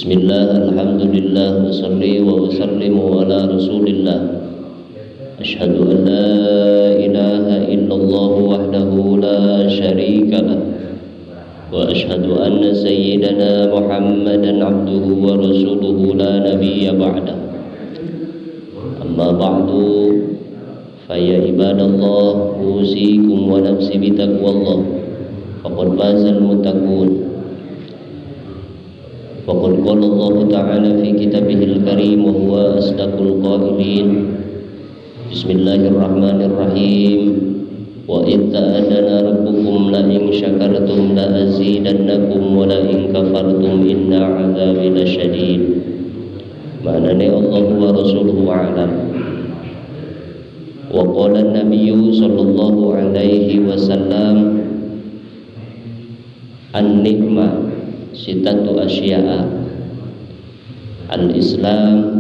Bismillah, alhamdulillah, wa salli wa usallimu ala rasulillah. Ashhadu an la ilaha illallah wahdahu la syarika lah. Wa ashhadu anna sayyidana Muhammadan abduhu wa rasuluhu la nabiyya ba'dah. Amma ba'du, fa ya ibadallah, usikum wa nafsi bitaqwallah. Faqad fazal muttaqun. Faqad qala Allah ta'ala fi kitabihil karim wa huwa asdaqul qailin. Bismillahirrahmanirrahim. Wa idh ta'adana rabbukum la in syakartum la azidannakum wa la in kafartum inna 'adzabi lasyadid. Ma'nane Allah wa rasuluhu a'lam. Wa qala an-nabiyyu sallallahu alaihi wasallam, an-ni'mah sitatu asya'a, al-Islam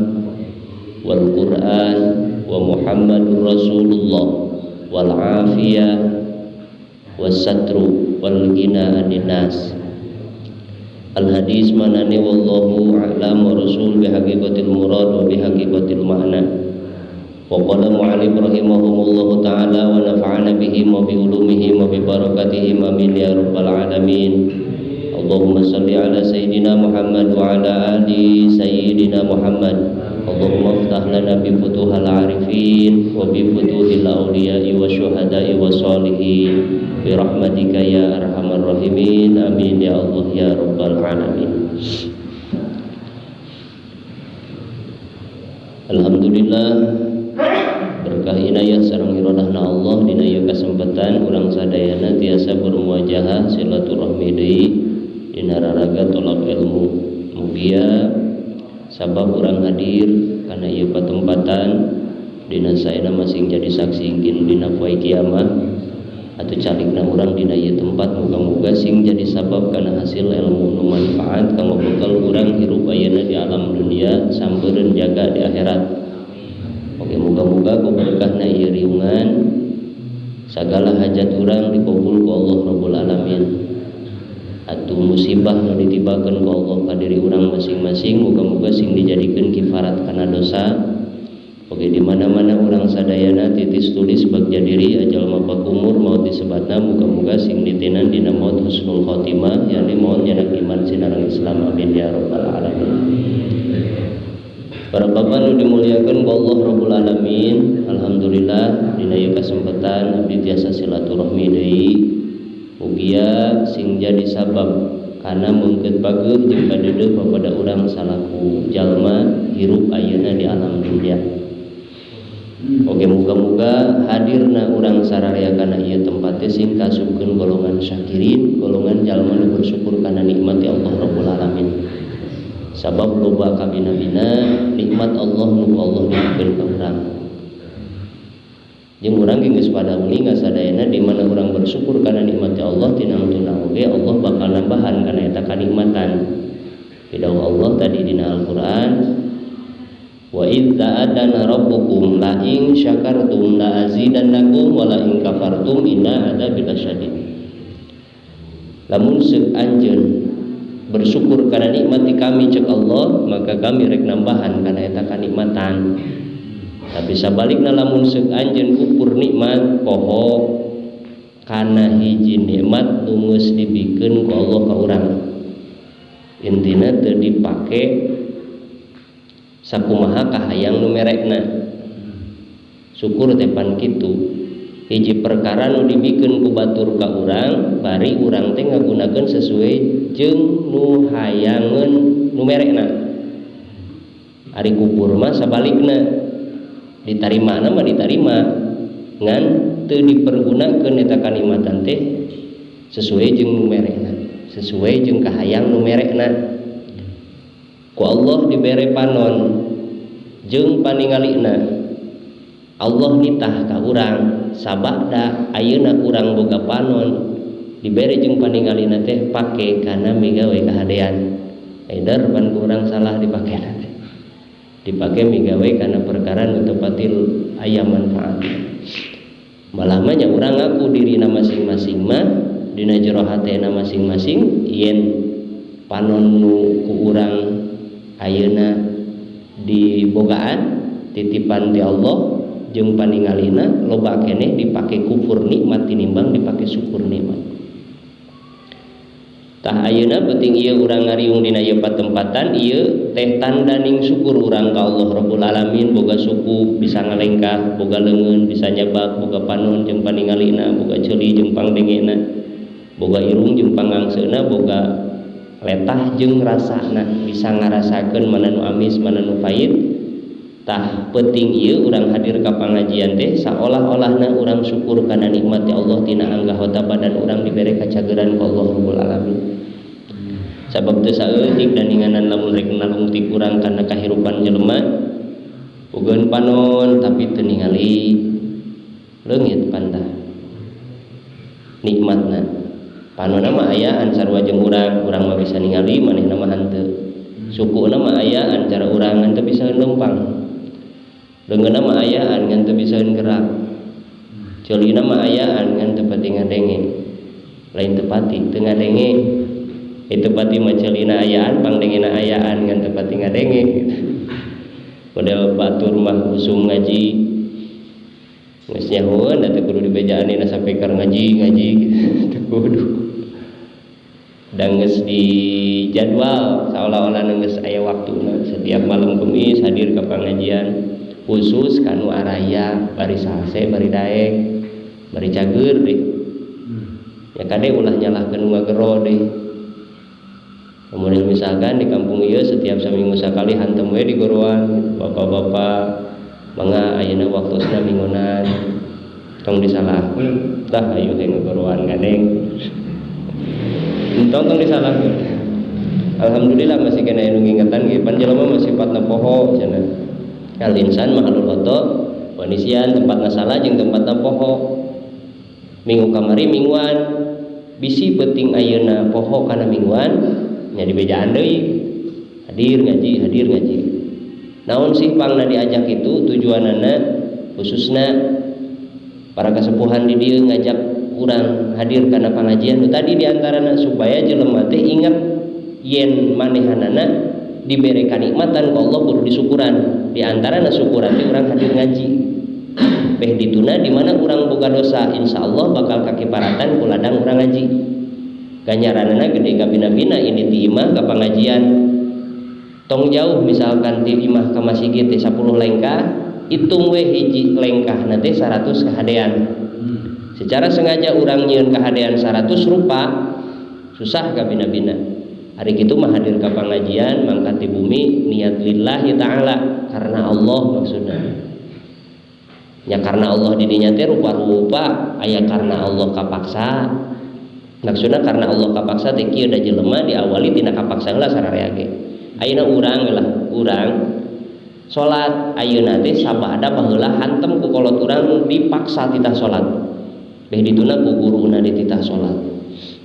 wal Quran wa Muhammadur Rasulullah wal afiyah was satru wal ghina anin nas. Al hadis manane wallahu a'lam wa rasul bi haqiqatil murad wa bi haqiqatil ma'na. Wa qala mu'allif rahimahumullahu ta'ala wa nafa'ana bihi wa bi ulumihi wa bi barakatihi amin ya rabbal alamin. Allahumma salli ala sayyidina Muhammad wa ala ali sayyidina Muhammad. Allahumma aftah lana bi futuhal arifin wa bi futuhil awliya'i wa syuhada'i wa salihin bi rahmatika ya arhamar rahimin. Amin ya Allah ya rabbal alamin. Alhamdulillah, berkah inayah sareng iradahna Allah dina ieu kasempatan urang sadayana tiasa bermuajahah silaturahmi deui dina raraga tolak ilmu. Mugia sabab urang hadir kana ieu patempatan dina saena masing jadi saksi ingin dina poe kiamah atau calikna urang dina ieu tempat, muga-muga sing jadi sabab kana hasil ilmu nu manfaat kanggo bekal urang hirup ayeuna di alam dunia sampeureun jaga di akhirat. Oke, muga-muga ku berkahna ieu riungan sagala hajat urang dikabul ku Allah Rabbul Alamin. Atuh musibah nu ditibakeun ku Allah ka diri urang masing-masing muga-muga sing dijadikeun kifarat kana dosa. Oke, di mana-mana urang sadayana titis tulis bagja diri ajal mapak umur maut disebatna, muga-muga sing ditinan dina maut husnul khotimah, yakni maut nyanak iman sinareng Islam. Amin ya rabbal alamin. Para bapak nu dimuliakeun ku Allah Rabbul Alamin, alhamdulillah dina ieu kasempatan abdi tiasa silaturahmi deui. Mugia sing jadi sabab kana meungkeut pageuh jeung kadeudeuh papada urang salaku jalma hirup ayeuna di alam dunia. Oke, muga-muga hadirna urang sararea kana ieu tempat teh sing kasupkeun golongan syakirin, golongan jalma nu bersyukur kana nikmat ya Allah Rabbul Alamin. Sabab loba kabina-bina nikmat Allah nu ku Allah dibikeun ka urang. Jeung urang ge geus pada uninga sadayana di mana urang bersyukur kana nikmat Allah tinangtuna oge Allah bakal nambahan kana eta kanikmatan. Pidawuh Allah tadi dina Al-Qur'an, wa idz ta'adana rabbukum la in syakartum la azidannakum wa la in kafartum inna adzabi lasyadid. Lamun seuk anjeun bersyukur kana nikmat kami cek Allah, maka kami rek nambahan kana eta kanikmatan. Tapi sabalikna lamun seuk anjeun kufur nikmat, poho kana hiji nikmat nu geus dibikeun ku Allah ka urang. Intina teu dipake sakumaha kahayang nu merekna. Syukur teh pan kitu. Hiji perkara nu dibikeun ku batur ka urang, bari urang teh ngagunakeun sesuai jeung nu hayangeun nu merekna. Ari kufur mah sabalikna, ditarimana mah ditarima ngan teu dipergunakeun eta kanikmatan teh sesuai jeung nu merekna, sesuai jeung kahayang nu merekna. Ku Allah dibere panon jeung paningalina, Allah nitah ka urang sabada ayeuna urang boga panon dibere jeung paningalina teh pake kana migawe kahadean. Eider pan ku urang salah dipake teh, dipake migawe kana perkara nu teu patil aya manfaat. Malah mah nya urang ngaku dirina masing-masing mah dina jero hatena masing-masing yen panon nu ku urang Ayeuna dibogaan titipan ti Allah jeung paningalina loba keneh dipake kufur nikmat tinimbang dipake syukur nikmat. Tah ayeuna penting ieu urang ngariung dina ieu patempatan ieu teh tandaning syukur urang ka Allah Rabbul Alamin boga suku bisa ngalengkah boga leungeun bisa nyabak boga panon jeung paningalina boga ceuli jeung pangdengena boga irung jeung pangangseuna boga letah jeung rasana bisa ngarasakeun mana nu amis mana nu pahit. Tah penting ieu urang hadir ka pangajian teh saolah-olahna urang syukur kana nikmat ya Allah tina anggota badan urang dibere kacageran ku Allah Rabbul Alamin. Sabab teu saeutik daninganan lamun rek nalungtik urang kana kahirupan jelema bogaeun panon tapi teu ningali leungit pantah nikmatna. Panonna mah ayaan sarua jeung urang, urang mah bisa ningali manehna mah henteu. Sukuna mah ayaan cara urang ngan teu bisa lempang. Leungeunna mah ayaan ngan teu bisa gerak. Ceulina mah ayaan ngan teu pati ngadenge. Lain teu pati teu ngadenge. Itu pati mah ceulina ayaan pangdengena ayaan ngan teu pati ngadenge. Model batur mah usum ngaji. Geus nyahoeun da teu kudu dibejaan dina sapeker ngaji ngaji teu kudu. Da geus di jadwal saolah-olah geus aya waktuna setiap malam Kamis hadir ka pangajian khusus kanu araya bari salse bari daek bari cager deh. Ya kade ulah nyalahkeun nu ngagero deh. Kemudian misalkan di kampung ieu setiap saminggu sakali hantem we di goroan bapak-bapak mangga ayeuna waktosna minggunan tong disalahkeun tah ayo teh ngagoroan gandeng entong tong disalahkeun. Alhamdulillah masih kena anu ngingetan ge pan jelema mah sifatna poho cenah. Al insan mahalul khoto wa nisyan tempatna salah jeung tempatna poho. Minggu kamari mingguan bisi penting ayeuna poho kana mingguan nya dibejaan deui hadir ngaji hadir ngaji. Naon sih pangna diajak itu tujuanana khususna para kasepuhan di dieu ngajak urang hadir kana pangajian nu tadi diantarana supaya jelema teh ingat yen manehanana dibere kanikmatan ku Allah kudu disukuran. Di antarana syukuran teh urang hadir ngaji. Beh dituna di mana urang boga dosa insyaallah bakal kakiparatan ku ladang urang ngaji. Ganjaranana gede kabina-bina ini ti imah ka pangajian. Tong jauh misalkan ti imah ka masjid teh 10 lengkah, hitung we hiji lengkah teh 100 kahadean. Secara sengaja urang nyieun kahadean 100 rupa susah kabina-bina. Hari kitu mah hadir ka pangajian mangkat di bumi niat lillahi ta'ala karena Allah maksudna. Nya karena Allah di dinya teh rupa-rupa aya karena Allah kapaksa. Maksudna karena Allah kapaksa teh kieu da jelema diawali tina kapaksa heula sararea ge. Ayeuna urang lah, urang salat ayeuna teh sabada baheula hantem ku kolot urang dipaksa titah salat. Beh dituna ku guruna dititah salat.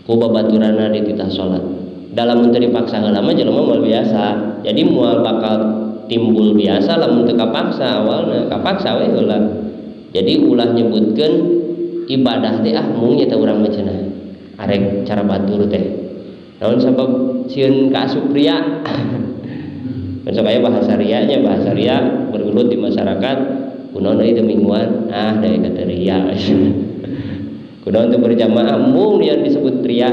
Ku babaturanna dititah salat. Dalam teu dipaksa heula mah jelema moal biasa. Jadi moal bakal timbul biasa lamun teu kapaksa awalna, kapaksa we heula. Jadi ulah nyebutkeun ibadah teh ah mung nya teh urang mah cenah. Arek cara batur teh. Naon sabab sieun ka asup ria. Kan sok aya bahasa rianya, bahasa ria bergelut di masyarakat, kunaon deui teu mingguan, ah da kata ria. Kunaon teu berjamaah mung yang disebut ria.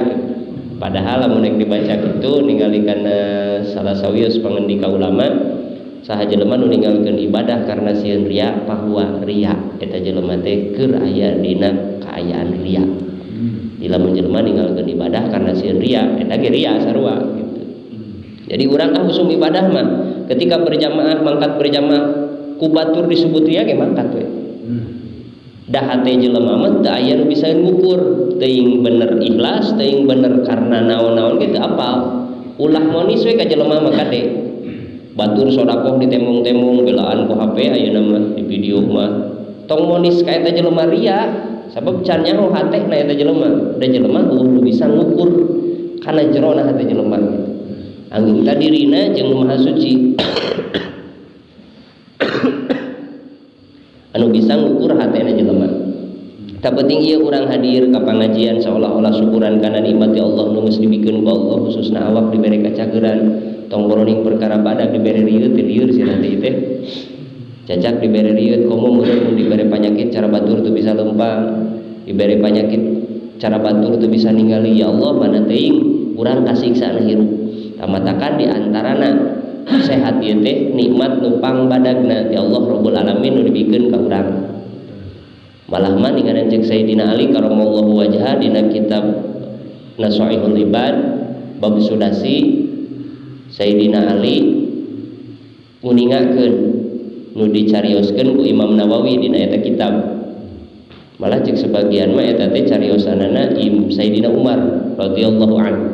Padahal lamun rek dibaca kitu ningali kana salah sawios pangendika ulama saha jelema nu ninggalkeun ibadah karena sieun ria bahwa ria eta jelema teh keur aya dina kaayaan ria. Di lamun jelema ninggalkeun ibadah karena sieun ria eta ge ria sarua gitu. Jadi urang ah usum ibadah mah ketika berjamaah mangkat berjamaah ku batur disebut ria ge mangkat we. Dah hate jelema mah teu aya nu bisa ngukur teuing bener ikhlas teuing bener karena naon-naon ge teu apal. Ulah monis we ka jelema mah kade. Batur sodakoh ditembong-tembong belaan ku HP ayeuna mah di video mah. Tong monis ka eta jelema ria sabab can nyaho hatena eta jelema. Da jelema eueuh nu bisa ngukur kana jerona hate jelema gitu. Angin tadirina jeung nu Maha Suci. Anu bisa ngukur hatena jelema. Tak penting ieu urang hadir ka pangajian seolah-olah syukuran kana nikmat ya Allah nu geus dibikeun ku Allah khususna awak dibere kacageran Tong boroning perkara badag dibere rieut teh lieur sih nanti teh. Cacak dibere rieut komo meureun mun dibere panyakit cara batur teu bisa lempang. Dibere panyakit cara batur teu bisa ningali ya Allah mana teuing urang kasiksana hirup. Tamatakan di antarana sehat ieu teh nikmat nu pangbadagna ti Allah Rabbul Alamin nu dibikeun ka urang. Malah mah ninganan ceuk Sayyidina Ali karamallahu wajha dina kitab Nasaihul Ibad bab sudasi Sayyidina Ali nguningakeun nu dicarioskeun ku Imam Nawawi dina eta kitab. Malah ceuk sebagian mah eta teh cariosanana Sayyidina Umar radhiyallahu anhu.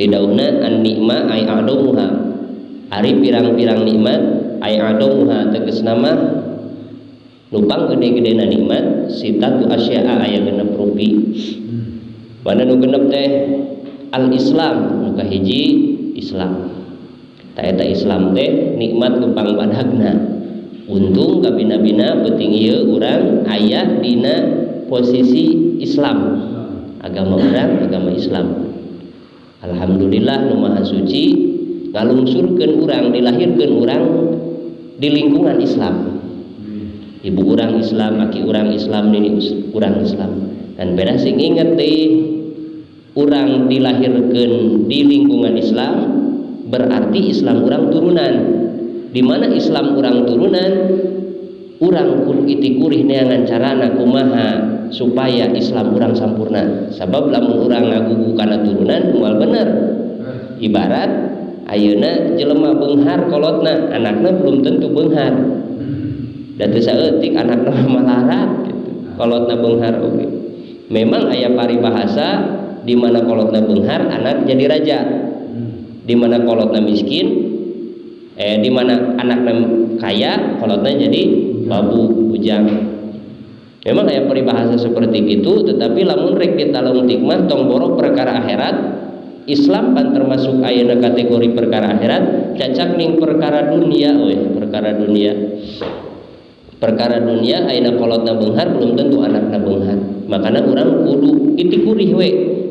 Pidauhna an-nikma ay a'damuha. Ari pirang-pirang nikmat ay a'damuha tegasna mah nupang gede-gedena nikmat sitatu asya'a aya genep rupi. Mana nu genep teh al-Islam, nu kahiji Islam. Ta eta Islam teh nikmat nupang badagna. Untung kabina-bina penting ieu urang aya dina posisi Islam. Agama urang agama Islam. Alhamdulillah nu maha suci ngalungsurkeun urang, dilahirkeun urang di lingkungan Islam. Ibu urang Islam, aki urang Islam, nini urang Islam. Dan beda sing inget teh urang dilahirkeun di lingkungan Islam berarti Islam urang turunan. Di mana Islam urang turunan, urang kudu itikurih neangan carana kumaha supaya Islam urang sampurna. Sabab lamun urang ngagugu kana turunan moal bener. Ibarat ayeuna jelema beunghar kolotna, anakna belum tentu beunghar. Da teu saeutik anakna malarat gitu. Kolotna beunghar oge. Memang aya paribahasa di mana kolotna beunghar anak jadi raja. Di mana kolotna miskin, di mana anakna kaya kolotna jadi babu bujang. Memang aya peribahasa seperti itu, tetapi lamun rek ditalungtik mah tong boro perkara akhirat. Islam kan termasuk ayeuna kategori perkara akhirat, cacak ning perkara dunia euy, perkara dunia. Perkara dunia ayeuna kolotna beunghar belum tentu anakna beunghar. Makana urang kudu itikurih we.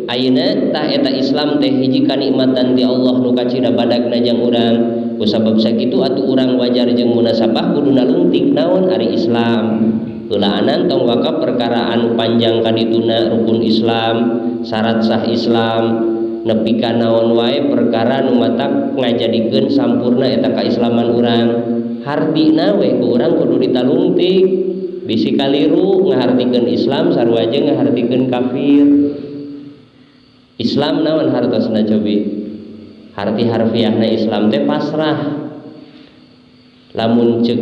Ayeuna tah eta Islam teh hiji kanikmatan ti Allah nu kacida badagna jang urang. Kusabab sakitu atuh urang wajar jeung munasabah kudu nalungtik naon ari Islam. Heulaanan tong wakaf perkara anu panjang kadituna rukun Islam, syarat sah Islam, nepi ka naon wae perkara nu matak ngajadikeun sampurna eta kaislaman urang. Hartina we ku urang kudu ditalungtik. Bisi kaliru ngahartikeun Islam sarua jeung ngahartikeun kafir. Islam naon hartosna cobi? Harti harfiahna Islam teh pasrah. Lamun ceuk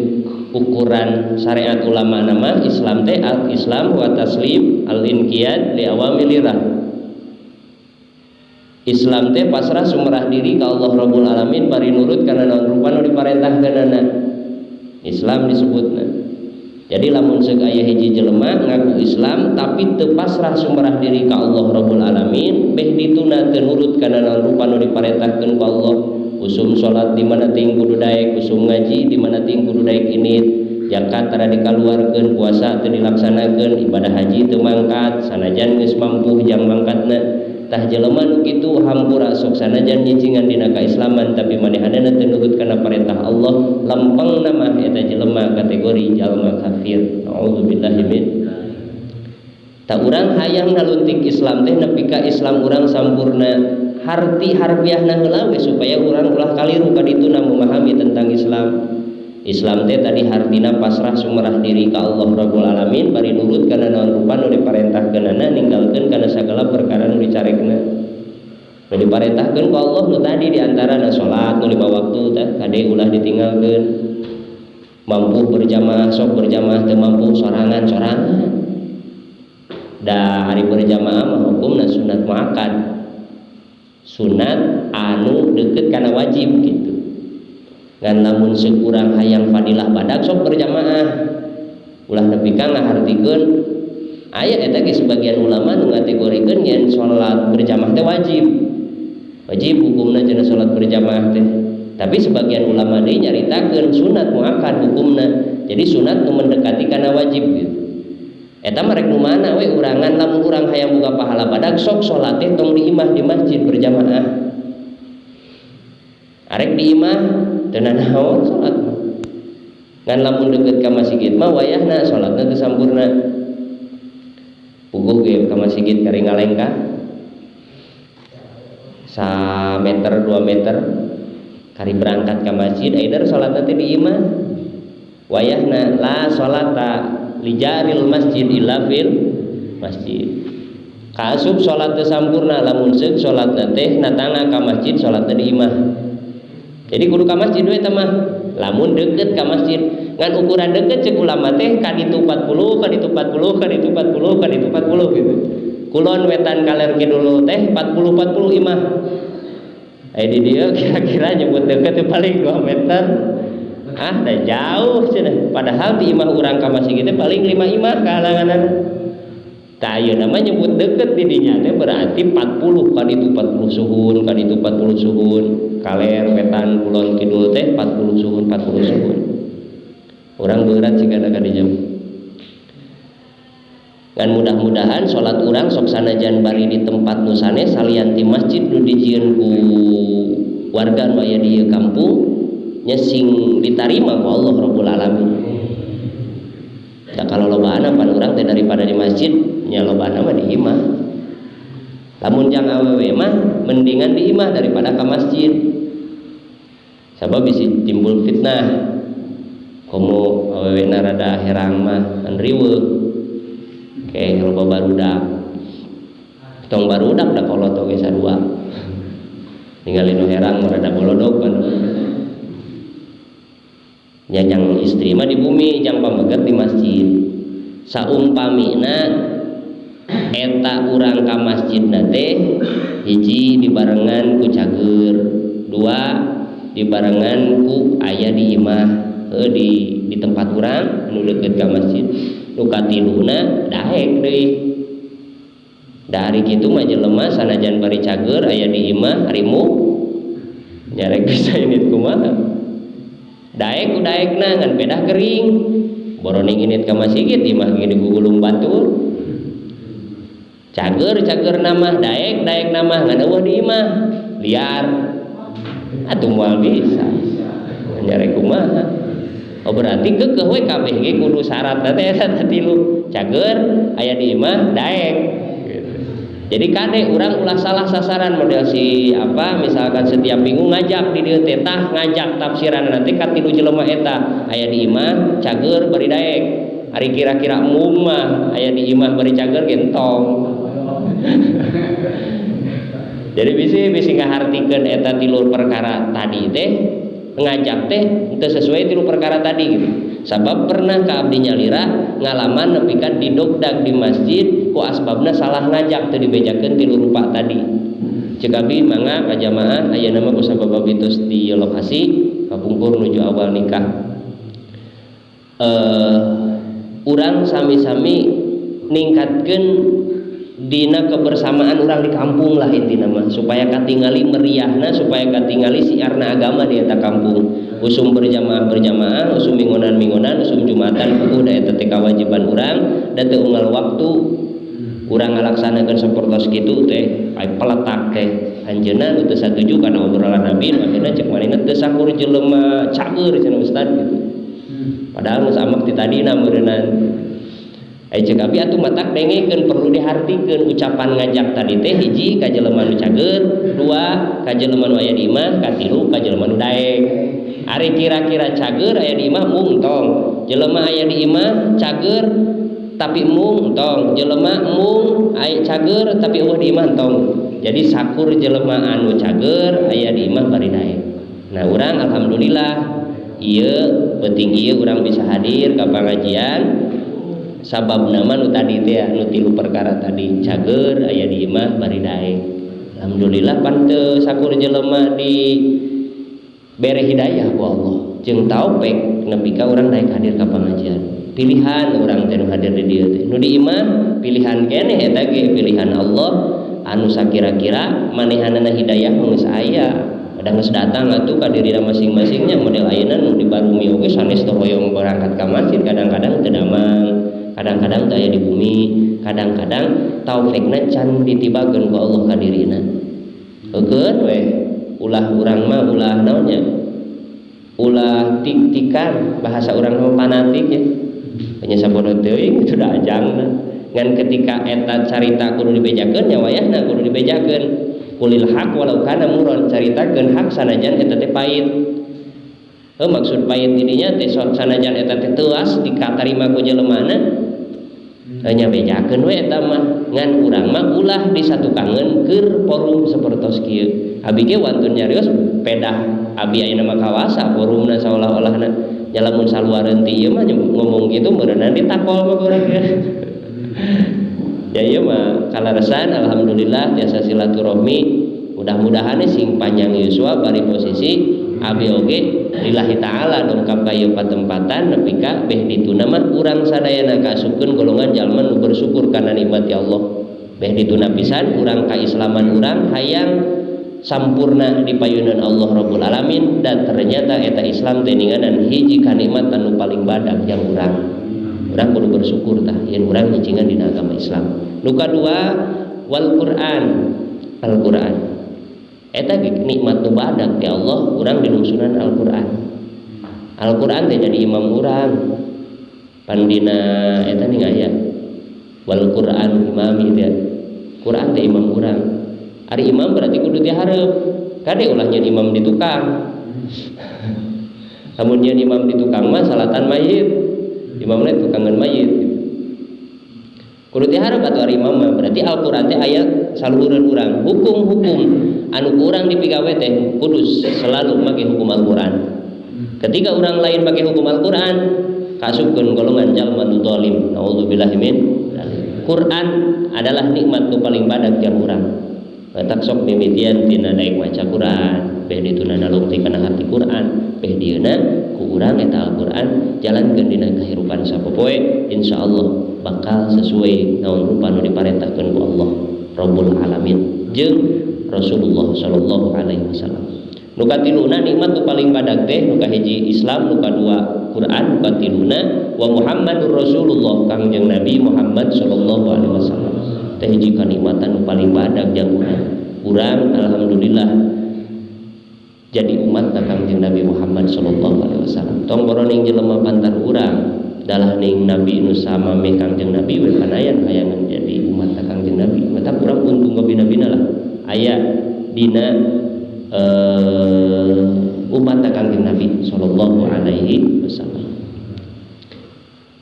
ukuran syariat ulama nama Islam teh al-Islam wa taslim al-inqiyad li awamilirah. Islam teh pasrah sumerah diri ka Allah Rabbul Alamin bari nurut kana naon rupa nu diparentahkeunana. Islam disebutna. Jadi lamun seuk aya hiji jelema ngaku Islam tapi teu pasrah sumerah diri ka Allah Rabbul Alamin, beh dituna teu nurut kana naon rupa nu diparentahkeun ku Allah. Usum salat di mana ting kudu daek, usum ngaji di mana ting kudu daek init, zakat tara dikaluarkeun, puasa teu dilaksanakeun, ibadah haji teu mangkat, sanajan geus mampu jang mangkatna. Tah jelema nu kitu hampura sok sanajan nyicingan dina kaislaman tapi manehanana teu nurut kana perintah Allah, lempengna mah eta jelema kategori jalma kafir. Nauzubillahi min. Tah urang hayang naluntik Islam teh nepi ka Islam urang sampurna. Harti harfiahna heula we supaya urang ulah kaliru ka dituna memahami tentang Islam. Islam teh tadi hartina pasrah sumerah diri ka Allah Rabbul Alamin bari nurut kana naon rupa nu diparentahkeunana, ninggalkeun kana sagala perkara nu dicarekna. Nu diparentahkeun ku Allah nu tadi di antarana salat nu 5 waktu teh kade ulah ditinggalkeun. Mampu berjamaah sok berjamaah, teu mampu sorangan-sorangan. Da hari berjamaah mah hukumna sunat muakkad. Sunat anu deket kana wajib gitu. Ngan lamun sekurang hayang fadilah badag sok berjamaah. Ulah nepi ka ngahartikeun aya eta ge sebagian ulama nu ngategorikeun yen salat berjamaah teh wajib. Wajib hukumna cenah salat berjamaah teh. Tapi sebagian ulama deui nyaritakeun sunat muakkad hukumna. Jadi sunat nu mendekati kana wajib gitu. Eta mah rek nu mana we urangan lamun urang hayang boga pahala badag sok salat teh tong di imah di masjid berjamaah. Arek di imah teu nanaon salat mah. Ngan lamun deukeut ka masjid mah wayahna salatna teu sampurna. Puguh ge ka masjid kari ngalengkah 1 meter 2 meter kari berangkat ka masjid aider salatna teh di imah. Wayahna la salata lijaril masjid illa fil masjid. Kaasup salat teu sampurna lamun seuk salatna teh natanga ka masjid salatna di imah. Jadi kudu ka masjid we teh mah lamun deukeut ka masjid. Ngan ukuran deukeut ceuk ulama teh ka ditu 40, ka ditu 40, ka ditu 40, ka ditu 40 gitu. Kulon wetan kaler kidul teh 40 40 imah. Aya di dieu kira-kira nyebut deukeut teh paling 2 meter. Ah, dah jauh cenah. Padahal di imah urang ka masjid teh paling 5 imah kahalanganan. Tah ayeuna mah nyebut deukeut di dinya teh berarti 40 ka ditu 40 suhun, ka ditu 40 suhun. Kaler wetan kulon kidul teh 40 suhun, 40 suhun. Urang beurat sigana ka dinya. Ngan mudah-mudahan salat urang sok sanajan bari di tempat nu sanes salian ti masjid nu dijieun ku warga nu aya di ieu kampung nya sing ditarima ku Allah Rabbul Alamin. Da kalau lobaan pan urang teh daripada di masjid nya lobaan mah di imah. Lamun jang awewe mah mendingan di imah daripada ka masjid. Sabab bisi timbul fitnah. Komo awewe na rada herang mah kan riweuh. Ke loba barudak. Tong barudak da kolot oge sarua. Ningali nu herang mah rada bolodog kan. Nya jang istri mah di bumi, jang pameget di masjid. Saumpamina eta urang ka masjidna teh hiji dibarengan ku cager, dua dibarengan ku aya di imah, di tempat urang nu deukeut ka masjid. Nu katiluna daek deui. Dari kitu mah jelema sanajan bari cager aya di imah rimu nyarek bisa init kumaha. Daek ku daekna ngan pedah kering. Boroning init ka masjid imah ge digugulung batur. Cager cager nama daek daek nama ngan eueuh di imah liar. Atuh moal bisa. Nyarek kumaha. Oh berarti keukeuh we kabeh ge kudu syaratna teh eta tilu. Cager aya di imah daek. Gitu. Jadi kade urang ulah salah sasaran model si apa misalkan setiap minggu ngajak di dieu teh tah ngajak tafsiran nanti ka tilu jelema eta aya di imah cager bari daek. Ari kira-kira mung mah aya di imah bari cager ge entong. Jadi bisi ngahartikeun eta tilu perkara tadi teh ngajak teh teu sesuai tilu perkara tadi gitu. Sabab pernah ka abdi nyalira ngalaman nepi ka didogdag di masjid ku asbabna salah ngajak teu dibejakeun tilu rupa tadi. Ceuk abdi mangga ka jamaah ayeuna mah ku sabab abdi tos di lokasi kapungkur nuju awal nikah. Urang sami-sami ningkatkeun dina kebersamaan urang di kampung lah intina mah supaya katingali meriahna supaya katingali siarna agama di eta kampung. Usum berjamaah-berjamaah, usum minggonan-minggonan, usum jumatan puguh da eta teh kawajiban urang da teu unggal waktu urang ngalaksanakeun sapertos kitu teh ai peletak teh anjeunna nu teu satuju kana obrolan Nabi nu akhirna ceuk manehna teu sakur jelema cager cenah ustad gitu. Padahal geus amak ti tadina meureunnan. Ai ceuk abi atuh matak dengekeun perlu dihartikeun ucapan ngajak tadi teh hiji ka jelema nu cager, dua ka jelema nu aya di imah, katilu ka jelema nu daek. Ari kira-kira cager aya di imah mung tong, jelema aya di imah cager tapi mung tong, jelema mung aya cager tapi eueuh di imah tong. Jadi sakur jelema anu cager aya di imah bari daek. Nah urang alhamdulillah ieu penting ieu urang bisa hadir ka pangajian. Sabab nama nu tadi teh nu tilu perkara tadi cager aya di imah bari daek. Alhamdulillah pan teu sakur jelema di bere hidayah ku Allah jeung taufik nepi ka urang daek hadir ka pangajian. Pilihan urang teh nu hadir di dieu teh. Nu di imah pilihan keneh eta ge pilihan Allah anu sakira-kira manehanana hidayah geus aya. Udah geus datang atuh ka dirina masing-masingnya model ayeuna nu di barumi oge sanes teu hoyong berangkat ka masjid kadang-kadang teu damang. Kadang-kadang teu aya di bumi, kadang-kadang taufikna can ditibakeun ku Allah ka dirina. Heukeun we. Ulah urang mah ulah naonnya ulah tik-tikan bahasa urang mah fanatik ya nya sabodo teuing itu da ajangna ngan ketika eta carita kudu dibejakeun nya wayahna kudu dibejakeun kulil haq walau kana muron caritakeun hak sanajan eta teh pahit. Maksud pahit dirinya teh sanajan eta teh teuas dikatarima ku jelemana nya bejakeun we eta mah ngan urang mah ulah disatukangeun keur forum sapertos kieu. Abi ge wantun nyarios pedah abi ayeuna mah kawasa forumna saolah-olahna nya lamun saluareun ti ieu mah ngomong kitu meureunna ditakol mah urang ge. Ya ieu mah kalaresan alhamdulillah tiasa silaturahmi mudah-mudahan sing panjang yuswa bari posisi abi oge lillahi ta'ala dongkap ka ieu patempatan nepi ka beh dituna mah urang sadayana kaasupkeun golongan jalma nu bersyukur kana nikmat ya Allah. Beh dituna pisan urang kaislaman urang hayang sampurna di payunan Allah Rabbul Alamin dan ternyata eta Islam teh ninganan hiji kanikmatan nu paling badag yang urang. Urang kudu bersyukur tah yen urang nyicingan dina agama Islam. Nu kadua wal Quran. Al-Quran eta nikmat nu badag ti Allah urang dinungsunan Al-Quran. Al-Quran teh jadi imam urang. Pandina eta ning aya wal Quran imami teh. Quran teh imam urang. Ari imam berarti kudu ti hareup. Kade ulah nyeun imam di tukang. Lamun nyeun imam di tukang mah salatan mayit. Imamna tukangan mayit. Kudu ti hareup atuh ari imam mah berarti Al-Quran teh aya saluhureun urang. Hukum-hukum anu kurang dipigawe teh kudu selalu make hukum Al-Quran. Ketika orang lain pakai hukum Al-Quran kasupkeun golongan jalma nu zalim. Naudzubillahi min dzalik. Quran adalah nikmat nu paling badag jang urang. Batak sok mimitian tina daek maca Quran, beh dituna nalungti kana hati Quran, beh dieuna ku urang eta Al-Quran jalankeun dina kahirupan sapopoe insyaallah bakal sesuai naon rupa nu diparentahkeun ku Allah Rabbul Alamin jeung Rasulullah sallallahu alaihi wasallam. Nu katiluna nikmat nu paling badag teh nu kahiji Islam, nu kadua Quran, nu katiluna wa Muhammadur Rasulullah Kangjeng Nabi Muhammad sallallahu alaihi wasallam. Teh hiji kanikmatan nu paling badag jang urang. Urang alhamdulillah jadi umat Kangjeng Nabi Muhammad sallallahu alaihi wasallam. Tong boroning jelema pantar urang dalah ning Nabi nu samameh Kangjeng Nabi we panayan hayangan jadi umat Kangjeng Nabi. Mata urang untung kabina-bina lah aya dina umat Kangjeng Nabi sallallahu alaihi wasallam.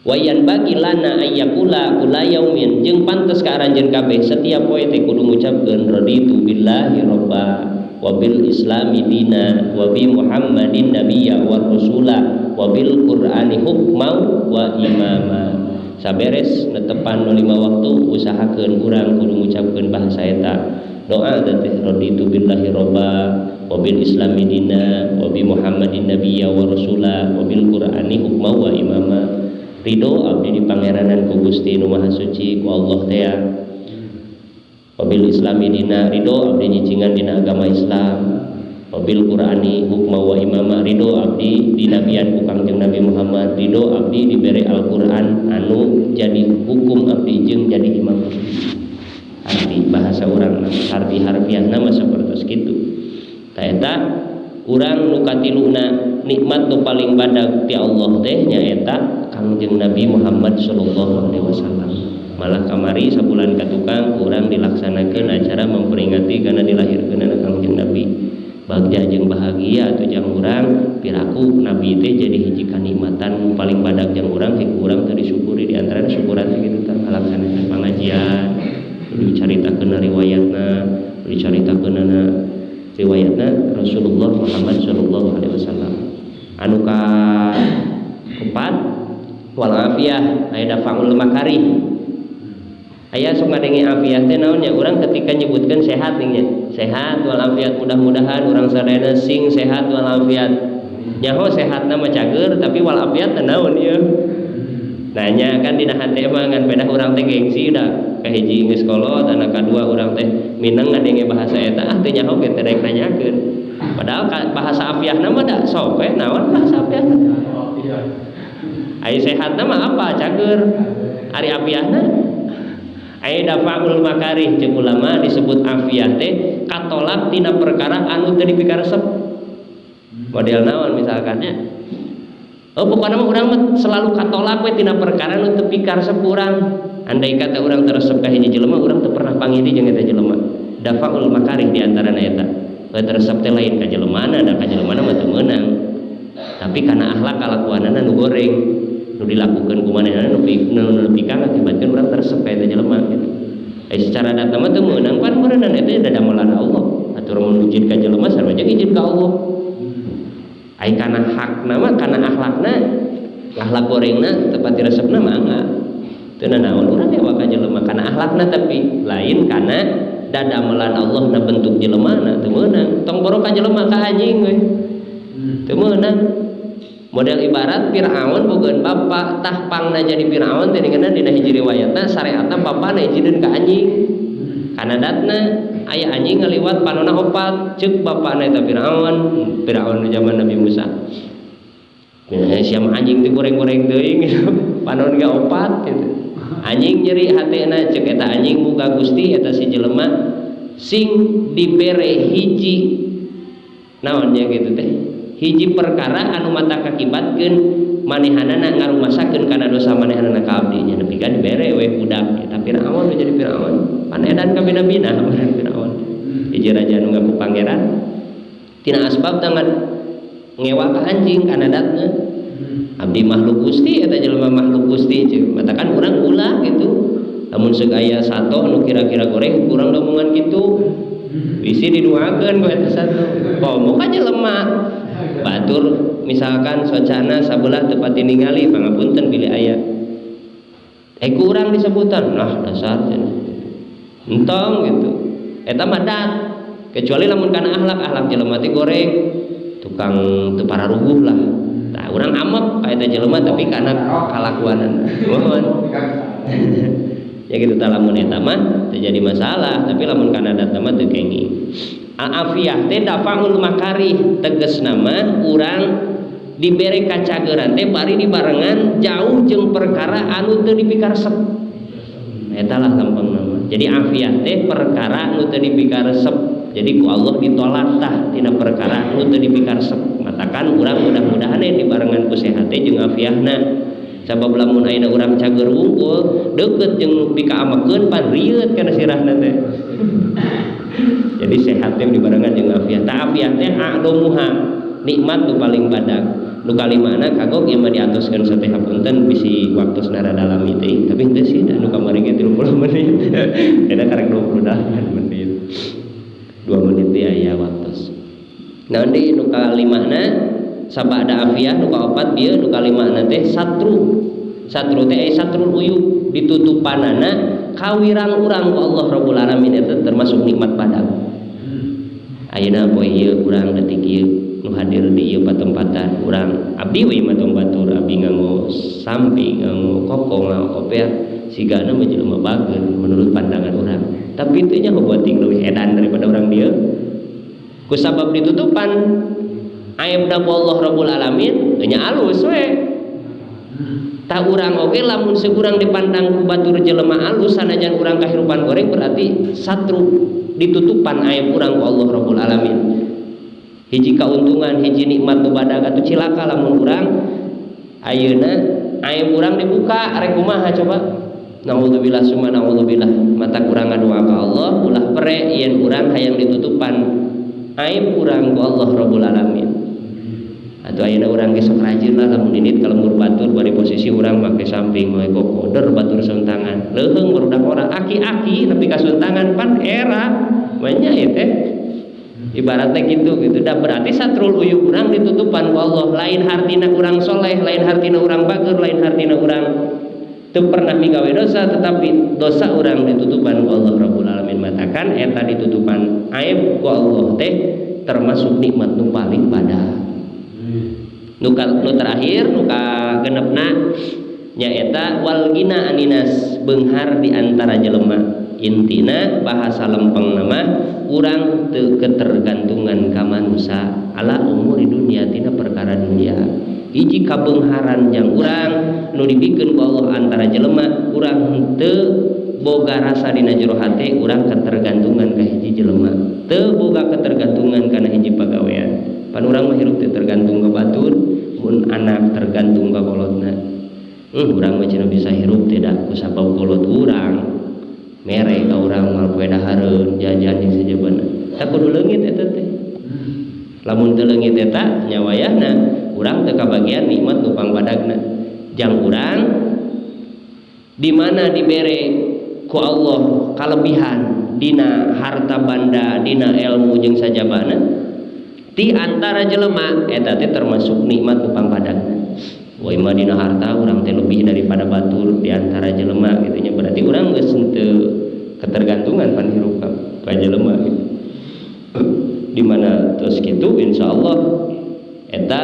Wayan bagi lana ayyakula kula yaumin jeung pantes ka aranjeun kabeh setiap poe teh kudu ngucapkeun raditu billahi robba wa bil islami dina wa bi muhammadin nabiyya wa rasula wa bil qur'ani hukma wa imama. Saberes netepan nu lima waktu usahakeun urang kudu ngucapkeun bahasa eta doa teh raditu billahi robba wa bil islami dina wa bi muhammadin nabiyya wa rasula wa bil qur'ani hukma wa imama. Ridho abdi di pangeranan ku Gusti nu Maha Suci ku Allah teh. Wabil islami dina ridho abdi nyicingan dina agama Islam. Wabil qur'ani hukma wa imama ridho abdi dinabian ku Kangjeng Nabi Muhammad. Ridho abdi dibere Al-Qur'an anu jadi hukum abdi jeung jadi imam. Arti bahasa urang arti harfiahna mah sapertos kitu. Ta eta urang nu katiluna nikmat nu paling badag ti Allah teh nyaeta Kangjeng Nabi Muhammad sallallahu alaihi wasallam. Malah kamari sabulan ka tukang urang dilaksanakeun acara memperingati karena dilahirkeun Kangjeng Nabi. Bagja jeung bahagia atuh jang urang piraku Nabi teh jadi hiji kanikmatan paling badag jang urang teh urang teh disyukuri di antarana syukuran teh kitu tah ngalaksanakeun pangajian, dicaritakeun riwayatna, dicaritakeunana riwayatna Rasulullah Muhammad sallallahu alaihi wasallam. Anu ka keempat wal afiyah aya dafaul makarih. Aya sok ngadenge afiah teh naon nya urang ketika nyebutkeun sehat nih nya. Sehat wal afiat mudah-mudahan urang sadayana sing sehat wal afiat. Nyaho sehatna mah cager tapi wal afiat teh naon ieu? Nanya kan dina hate mah ngan pedah urang teh gengsi da. Kahiji geus kolot anak kadua urang teh mineng ngadenge bahasa eta ah teu nyaho ge teh rek nanyakeun. Padahal bahasa afiahna mah da sok we naon bahasa afiahna. Ai sehatna mah apa cager. Ari afiahna Aya dafaul makarih ceuk ulama disebut afiah teh katolak tina perkara anu teu dipikaresep. Model naon misalkan nya? Oh pokokna mah urang mah selalu katolak we tina perkara nu teu pikaresep urang. Andai kata urang teresep ka hiji jelema, urang teu pernah panggih jeung eta jelema. Dafaul makarih di antarana eta. Teresep teh lain ka jelemana, da ka jelemana mah teu meunang. Tapi kana akhlak kalakuanana nu goreng, nu dilakukeun ku manehna nu nepi ka ngakibatkeun urang teresep ka eta jelema gitu. Secara data mah teu meunang pan meureunana eta dadamelan Allah. Atur mun ijin ka jelema sarua jeung ijin ka Allah. Ai kana hakna mah kana akhlakna, akhlak gorengna teu pati resepna mah teu nanaon urang ngewa ka jelema kana akhlakna tapi lain kana dadamelan Allah na bentuk jelemana teu meunang. Tong boro ka jelema ka anjing we. Teu meunang. Model ibarat Fir'aun bogaeun bapa tah pangna jadi Fir'aun teh ningeuna dina hiji riwayatna syariatna bapana ijineun ka anjing. Kana datna aya anjing ngaliwat panona opat ceuk bapana eta Fir'aun, Fir'aun di zaman Nabi Musa. Siapa anjing teh goreng-goreng teuing gitu. Panon ge opat gitu. Anjing nyeri hatena ceuk eta anjing muga Gusti eta si jelema sing dibere hiji naon nya gitu teh. Hiji perkara anu mata kakibatkeun manehanana ngarumasakeun kana dosa manehanana ka abdi nya nepi ka dibere we budak eta Firaun jadi Firaun. Pan edan ka bina-bina Firaun. Hiji raja nu ngaku pangeran tina asbab tangan ngewa ka anjing kana datna. Abdi makhluk Gusti eta jelema makhluk Gusti ceuk. Matakan urang ulah gitu. Lamun seuk aya sato nu kira-kira goreng kurang omongan kitu. Bisi diduakeun ku eta sato. Komo ka jelema. Batur misalkan socana sabelah teu pati ningali pangapunten bilih aya. Kurang disebutan. Nah dasar cenah. Entong gitu. Eta mah dat. Kecuali lamun kana akhlak, akhlak jelema teh goreng. Tukang teu pararuguh lah. Tah urang amek ka eta jelema tapi kana kalakuanana. Mohon. Ya gitu tah lamun eta mah teu jadi masalah, tapi lamun kana dat mah teu kenging. Al-afiyah teh dafaul makarih tegasna mah urang dibere kacageran teh bari dibarengan jauh jeung perkara anu teu dipikaresep. Eta lah gampangna mah. Jadi afiah teh perkara anu teu dipikaresep. Jadi ku Allah ditolak tah tina perkara anu teu dipikaresep. Matakan urang mudah-mudahan we dibarengan ku sehat teh jeung afiahna. Sabab lamun ayeuna urang cager wungkul deukeut jeung nu pikaamekeun pan rieut kana sirahna teh. Jadi sehat teh dibarengan jeung afiah. Tah afiah teh a'domuha, nikmat nu paling badag. Nu kalimana kagok ieu mah diatoskeun sateh hapunten bisi waktosna rada lami teh. Tapi henteu sih da nu kamari ge 30 menit. Eta karek 28 menit. 2 menit teh aya waktos. Naon deui nu kalimana sabada afiah nu kaopat bieu nu kalimana teh satru. Satru teh satrul uyub ditutupanana kawirang urang ku Allah Rabbul Alamin eta termasuk nikmat badag. Ayeuna poe ieu urang detik ieu nu hadir di ieu patempatan urang abdi we mah tong batur abdi nganggo samping nganggo koko nganggo kopiah sigana mah jelema bager menurut pandangan urang. Tapi teu nya buating leuwih edan daripada urang dieu. Kusabab ditutupan aibna ku Allah Rabbul Alamin nya alus we. Tah urang oge lamun seurang dipandang ku batur jelema alus sanajan urang kahirupan goreng berarti satru ditutupan aib urang ku Allah Rabbul Alamin. Hiji kauntungan hiji nikmat nu badag atuh cilaka lamun urang ayeuna aib urang dibuka rek kumaha coba. Naudzubillah summa naudzubillah. Mata urang ngadoa ka Allah ulah pere yen urang hayang ditutupan aib urang ku Allah Rabbul Alamin. Atuh ayeuna urang ge sok rajin lah lamun indit ka lembur batur bari posisi urang make samping make kokoder batur suntangan. Leuheung barudak ora aki-aki nepi ka suntangan pan era banyak ieu teh. Ibaratnya gitu gitu. Da berarti satrul uyub urang ditutupan ku Allah. Lain hartina urang soleh, lain hartina urang bager, lain hartina urang teu pernah migawe dosa, tetapi dosa urang ditutupan ku Allah Rabbul Alamin. Matakan eta ditutupan aib ku Allah teh termasuk nikmat nu paling badag. Nu terakhir nu kagenepna nyaeta wal gina aninas beunghar di antara jelema. Intina bahasa lempeng nama urang teu ketergantungan ka manusa ala umuri dunia tina perkara dunia. Hiji kabeungharan jang urang nu dibikeun ku Allah antara jelema urang teu boga rasa dina jero hate urang ketergantungan ka hiji jelema, teu boga ketergantungan kana hiji pagawean. Pan urang mah hirup teh tergantung ka batur, mun anak tergantung ka kolotna. Urang mah cenah bisa hirup teh da kusabab kolot urang. Mere ka urang mal poe dahareun, jajan jeung sajabana. Tah kudu leungit eta teh. Lamun teu leungit eta nya wayahna urang teu kabagian nikmat nu pangbadagna. Jang urang di mana dibere ku Allah kalebihan dina harta banda, dina ilmu jeung sajabana ti antara jelema eta teh termasuk nikmat nu pangpadagna. Woi mah dina harta urang teh lebih daripada batur di antara jelema kitu nya, berarti urang geus henteu ketergantungan pan hirup ka jelema gitu. Di mana terus kitu insyaallah eta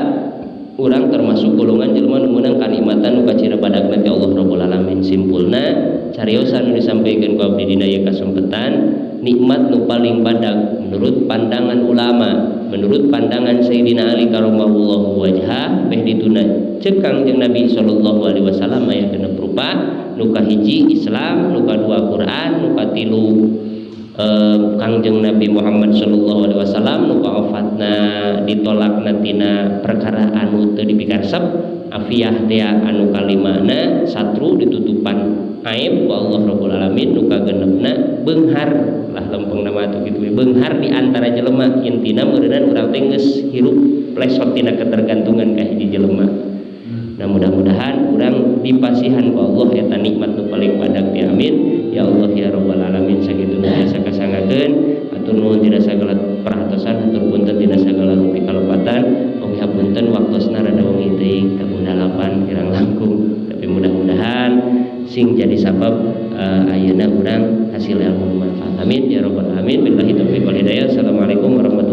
urang termasuk golongan jelema nu meunang kanikmatan nu kacira badagna ti Allah Rabbul Alamin. Simpulna cariosan nu disampaikan ku abdi dina ieu kasempetan, nikmat nu paling badag menurut pandangan ulama, menurut pandangan Sayyidina Ali karamallahu wajhah, beh dituna ceuk Kangjeng Nabi sallallahu alaihi wasallam aya genep rupa. Nu kahiji Islam, nu kadua Quran, nu katilu Kangjeng Nabi Muhammad sallallahu alaihi wasallam, nu kaofatna ditolakna tina perkara anu teu dipikaresep, afiah teh anu kalimana satru ditutupan aib ku Allah Rabbul Alamin, nu kagenepna beunghar lah lempeng nama atuh kitu beunghar di antara jelema. Intina meureunnan urang teh geus hirup lesot tina ketergantungan ka hiji jelema. Nah mudah-mudahan urang dipasihan ku Allah eta nikmat nu paling badag teh, amin ya Allah ya Rabbal Alamin. Sakitu nu biasa kasangakeun, atur nuhun tina sagala perhatosan, hatur punten tina sagala rupi kalepatan, oge hapunten waktosna rada wengi teuing tabung 8 kirang langkung, tapi mudah-mudahan sing jadi sabab ayeuna urang hasil ilmu manfaat, amin ya rabbal alamin. Billahi taufiq wal hidayah. Assalamualaikum.